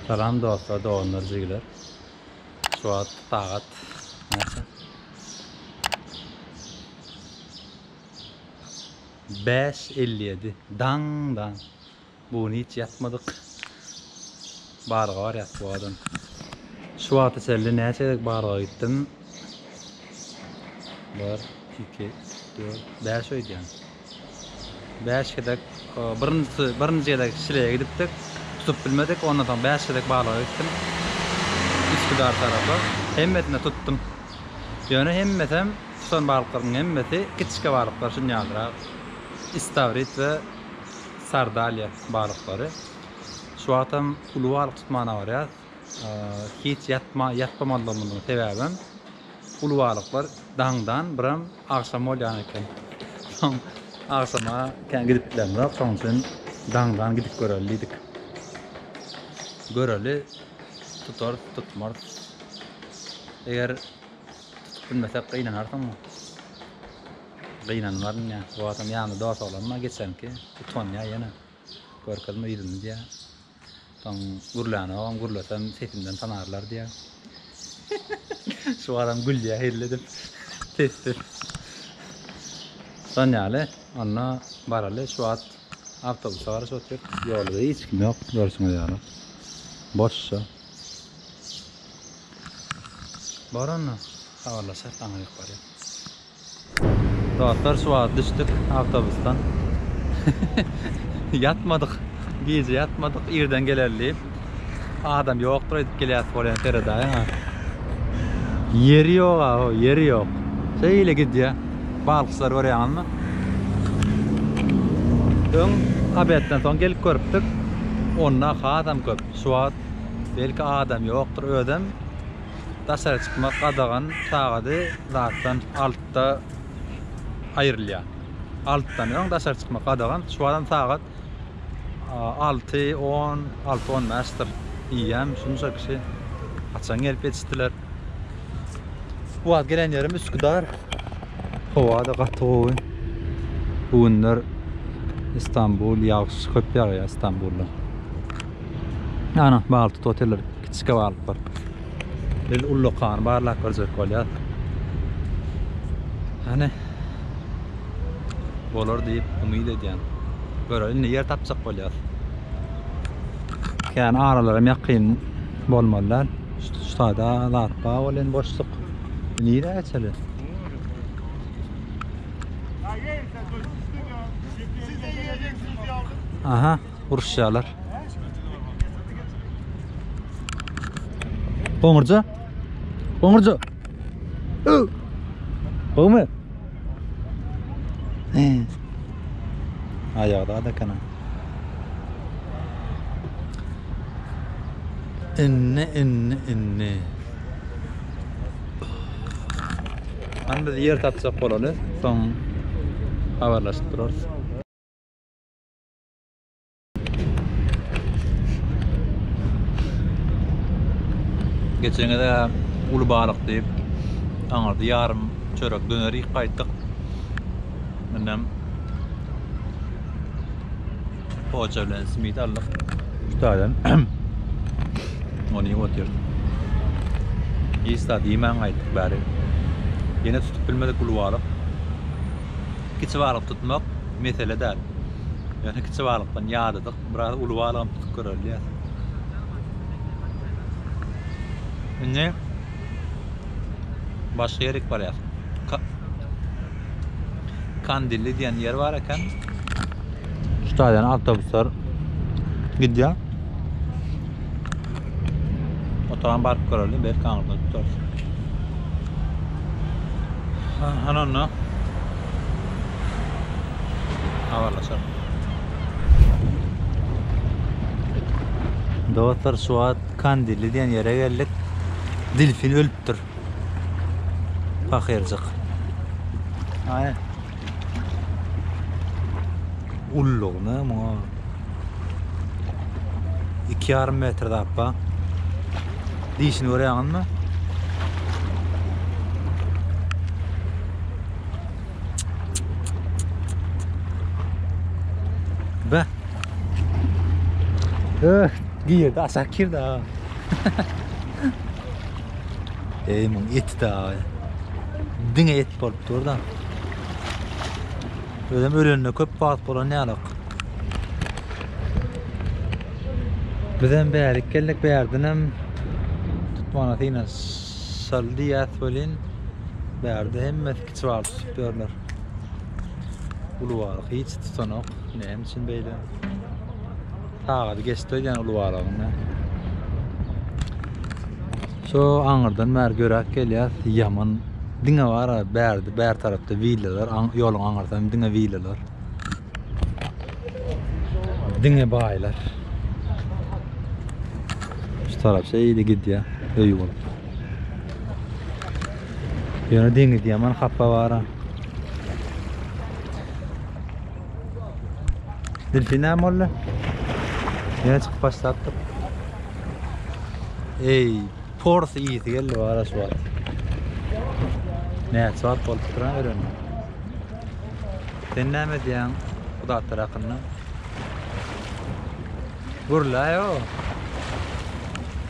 Salam dostlar, doganlar, jigiler. Şu wagt sagat näçe? 5:57. Daňdan. Bu gün hiç ýatmadyk. Balyga barýas bu adam. Şu wagta çenli näçe gezek balyga gitdim? 1, 2, 4, 5 öýdýän. 5 gezek, birinjisi, birinji gezek Şileýe gidipdik. Tutup bilmedik. Ondan soň 5 gezek balyga gitdim. Üsküdar tarapa. Hemmesinde tutdum. Ýöne hemmesem, tutan balyklarymyň hemmesi kiçijik balyklar, şuny ýalyrak. Istavrit we sardalýa balyklary. Şu wagtam uly balyk tutmana barýas. Hiç ýatma, ýatmamalygymyzyň sebäbem uly balyklar daňdan biram agşam bolýan eken. Soň agşama kän gidip bilemzok, şonuň üçin daňdan gidip göreli diýdik. Göreli, tutarys, tutmarys. Eger tutup bilmesek gynanarsyňmy? Gynanmaryn ýa. Bu wagtam ýanymda dos oglan bar geçenki, utanýar ýene. Görkezme ýüzümi diýýär. Soň gürlänogam, gürlesem sesimden tanarlar diýýär. Şu wagtam gülýär hezil edip. Sessiz. Şon ýaly, onda baraly. Şu wagt awtobusa garaşyp otyrys. Ýolda hiç kim ýok, görşüňiz ýaly. Boşja. Bar onda, habarlaşarys aňryk barýas. Dostlar şu wagt düşdük awtobusdan. Ýatmadyk. Gije ýatmadyk, irden geleli diýip. Adam ýokdur öýdüp gelýäs bolýan seredaýyň ha. Ýeri ýok ha, o ýeri ýok. Şeýle gidýär. Balykçylar görýäňizmi? Öň obedden soň gelip görüpdik. Onda hasam köp. Şu wagt belki adam ýokdur özem. Daşary çykmak gadagan sagady zatdan altda aýrylýar. Altdan öň daşary çykmak gadagan. Şu wagtam sagat alty on, alty on bäşdir. Eýýäm şunça kişi haçan gelip ýetişdiler. Bu wagt gelen ýerim Üsküdar. Howa-da gaty gowy. Bu günler Istanbul ýagyş köp ýagýar Istanbulda. Ana, balyk tutup otyrlar. Kiçijik balyklar. Biz ullakany barlap görjek bolýas. Hany bolar diýip umyt edýän. Göreli indi ýer tapjak bolýas. Kän aralaram ýakyn bolmaly däl. Şu taýda zat bar welin boşluk. Nirä geçeli? Aha, uruşýarlar. Goňurja. Goňurja. Gowmy? Aýagda da ekeni. Inni, inni, inni. Hany biz ýer tapjak bolaly, soň habarlaşyp durarys. Geçen gezek uly balyk diýip, aňyrda ýarym çörek döner iýip gaýtdyk. Indem poğaça bilen simit aldyk. Şu taýdan ony iýip otyrys. Hiç zat iýmän gaýtdyk bäri. Ýene tutup bilmedik uly balyk. Kiçi balyk tutmak mesele däl. Ýöne kiçi balykdan ýadadyk. Biraz uly balygam tutup göreli diýýäs. Indi başga ýerik barýas. Kandilli diýen ýer bar eken. Şu taýdan awtobuslar gidýär. Otagam baryp göreli, belki aňyrdan tutarys. Hany onda. Habarlaşalım. Dostlar şu wagt Kandilli diýen ýere geldik. Delfin ölüpdir. Pahyrjyk. Aý. Ullugyny muňa 2,5 metr zat bar. Dişini görýäňizmi? Be. Girdi, aşak girdi ha. Eý, muň eti da. Diňe et bolup dur da. Özem ölenine köp wagt bolan ýalak. Bizem bärik geldik, bärdenem tutmana synanyşaly diýýäs welin, bärde hemmesi kiçi balyk tutup ýörler. Uly balyk hiç tutanok. Näme üçin beýle? Sagady geçdi öýdýän uly balygyň. Şu aňyrdan bäri göräp gelýäs. Ýaman diňe bar bärde bär tarapda willalar, ýoluň aňyrsy hem diňe willalar. Diňe baýlar. Şu tarap şeýle gidýär, öý bolup. Ýöne deňiz ýaman hapa bar. Delfin näme boldy? Ýene çykyp başlapdyr. Eý, porsy iýisi geldi bar şu wagt. Näçe wagt bolupdyr ha ölenine. Sen näme diýýäň bu zatlar hakynda? Gürläý-o.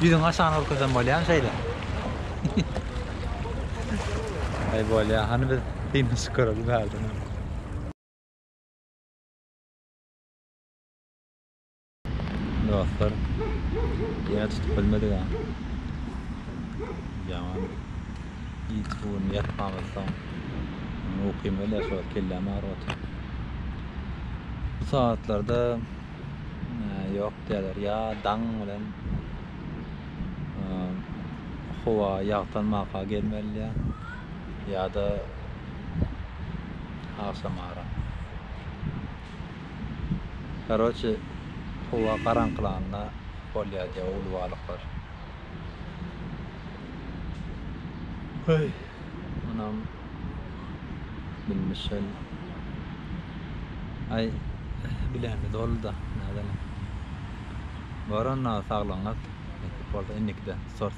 Ýüzüňi aşagyna görkezsem bolýamy şeýle? Aý bolýa, hany biz synanyşyp göreli bärden. Dostlar, ýene tutup bilmedik ha. Ýaman hiç bu gün ýatmamyzsoň ukym gelýär şu wagt kelläm agyryp otyr. Bu sagatlarda ýok diýýärler ýa daň bilen howa ýagtanmaka gelmeli diýýär ýa-da agşamara. Karoçe howa garaňkylanda bolýar diýýär uly balyklar. Heý, munam bilmiş şel. Aý, bilenimiz boldy-da, nädelim. Bor onda saglygyňyz, nesip bolsa indikide tutarys.